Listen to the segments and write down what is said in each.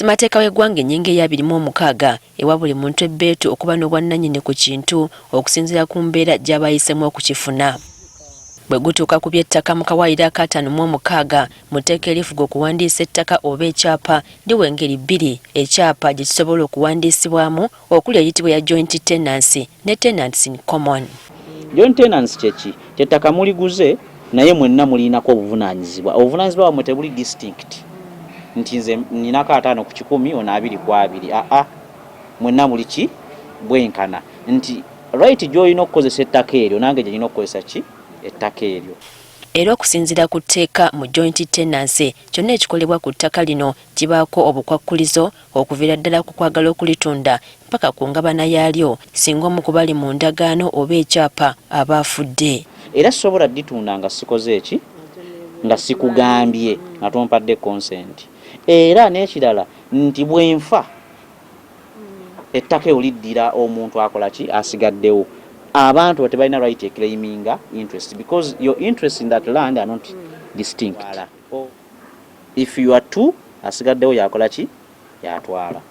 Ssemateeka w'eggwanga ennyingo eya 26 ewa buli muntu ebbeetu okuba n'obwannannyini ku kintu okusinziira ku mbeera gy'aba ayiseemu okukifuna. Bwe gutuuka ku by'ettaka mu kawaayiro akaataano mu omukaaga mu tteeka erifuga okuwandiisa ettaka oba ekyapa liwa engeri bbiri ekyapa gye kisobola okuwandiisibwamu okuli eyitibwa eya joint tenancy ne tenants in common. Joint tenancy kye ki? Nti ettaka muliguze naye mwenna mulirinako obuvunaanyizibwa. Obuvunaanyizibwa bwammwe tebuli distinct nti nze nninako 50% ono 20%, aa mwenna muli ki? Bwenkana nti right gy'olina okukozesa ettaka eryo nange gye nnina okukozesa ki? Ettaka eryo. Era okusinziira ku tteeka mu joint tenancy, kyonna ekikolebwa ku ttaka lino kibaako obukwakkulizo okuviira ddala ku kwagala okulitunda mpaka ku ngabana yaalyo singa omu ku bali mu ndagaano oba ekyapa aba afudde. Era sisobola dditunda nga sikoze ki? Nga sikugambye, nga tompadde consent. Era n'ekirala nti bwe nfa ettaka eryo liddira omuntu akola ki? Asigaddewo. Abantu tebalina right eclaiminga interest because your interest in that land are not distinct. If you are two, asigaddewo yakola ki? Yatwala.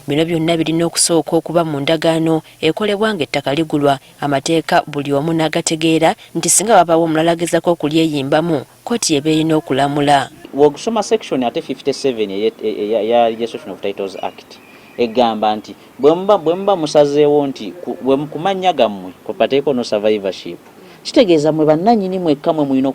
Bino byonna birina okusooka okuba mu ndagaano ekolebwa ng'ettaka ligulwa, amateeka buli omu n'agategeera nti singa wabaawo omulala agezaako okulyeyimbamu, kkooti y'eba erina okulamula. Bw'osoma section ate 57 eya Registration of Titles Act egamba nti bwe muba musazeewo nti ku mannya gammwe bateeko no survivorship, kitegeeza mmwe bannannyini mwekka mwe mulina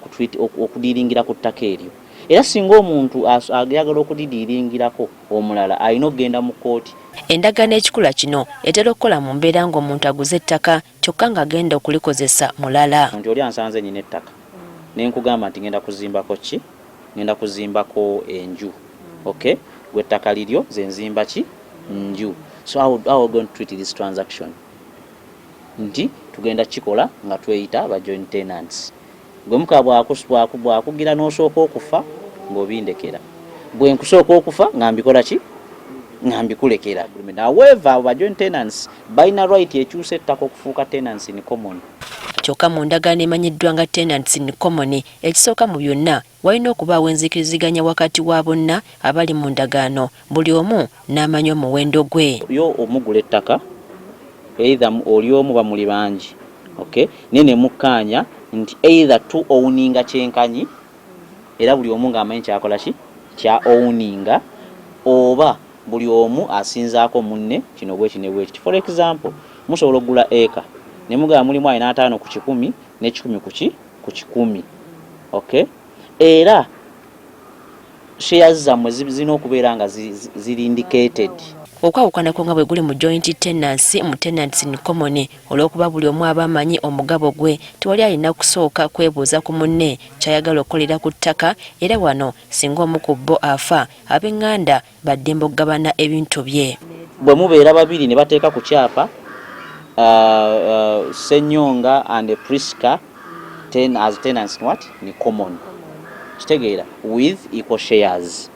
okudiiringira ku ttaka eryo. Era singa omuntu ayagala okudidiiringirako omulala alina okugenda mu kkooti. Endagaano ekikula kino etera okukola mu mbeera ng'omuntu aguze ettaka kyokka ng'agenda okulikozesa mulala. Nti oli ansanze nnina ettaka ne nkugamba nti ngenda kuzimbako ki? Ngenda kuzimbako enju. Okay, gwe ettaka liryo nze nzimba ki? Nju. So how are we going to treat this transaction? Nti tugenda kukikola nga tweyita ba joint tenants. Gwe muka bwakugira n'osooka okufa ng'obindekera, bwe nkusooka okufa nga mbikola ki? Nga mbikulekera. However, abo ba joint tenants balina right ekyusa ettaka okufuuka tenants in common. Kyokka mu ndagaano emanyiddwa nga tenants in common, ekisooka mu byonna walina okubaawo enzikiriziganya wakati wa bonna abali mu ndagaano buli omu n'amanya omuwendo gwe. Yo omugula ettaka either oli omu oba muli bangi, okay, naye ne mukkaanya nti either tu owninga kyenkanyi era buli omu ng'amanyi ky'akola ki? Kya owninga oba buli omu asinzaako munne kino bweki ne bwekiti. For example, musobola okugula acre ne mugamba mulimu alina 50% n'ekikumi ku ki? Ku kikumi. Okay? Era shares zammwe zirina okubeera nga ziri indicated. Okwawukanako nga bwe guli mu joint tenancy, mu tenants in common olw'okuba buli omu aba amanyi omugabo gwe, tewali alina kusooka kwebuuza ku munne ky'ayagala okukolera ku ttaka era wano singa omu ku bo afa, ab'enganda ba ddembe okugabana ebintu bye. Bwe mubeera babiri ne bateeka ku kyapa Ssenyonga and Prisca ten, as tenants in what? In common. Kitegeera with equal shares.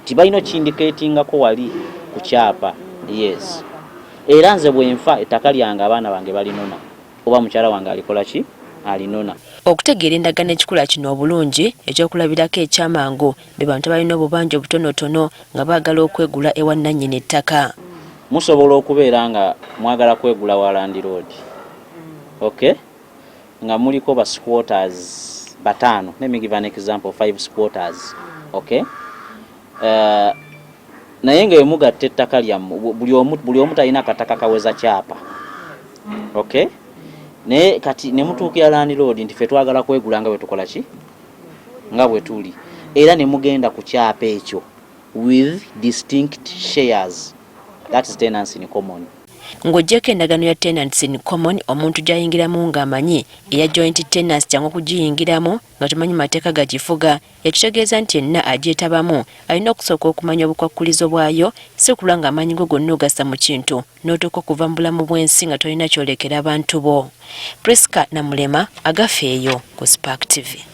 Tibalina okindicatingako wali ku kyapa. Yes. Era nze bwe nfa ettaka lyange abaana bange balinona oba mukyala wange alikola ki? Alinona. Okutegeera endagaano ekikula kino obulungi, ekyokulabirako eky'amangu be bantu abalina obubanja obutonotono nga baagala okwegula ewa nnannyini ttaka. Musobola okubeera nga mwagala kwegula wa landiroodi, okay, nga muliko ba squatters bataano. Let me give an example, five squatters, okay, naye nga emugatta ettaka lyammwe buli omu talina kataka kaweza kyapa, okay, naye kati ne mutuukira landiroodi nti ffe twagala kwegula nga bwe tukola ki? Nga bwe tuli, era ne mugenda ku kyapa ekyo with distinct shares, that is tenancy in common. Ng'oggyeko endagaano ya tenants in common omuntu gy'ayingiramu ng'amanyi, eya joint tenancy kyangu okugiyingiramu nga tomanyi mateeka gagifuga, ekitegeeza nti yenna agyetabamu alina okusooka okumanya obukwakkulizo bwayo si kulwa ng'amaanyi go gonna ogassa mu kintu n'otuuka okuva mu bulamu bw'ensi nga tolina ky'olekera bantu bo. Prisca Namulema, Agafeeyo ku Spark TV.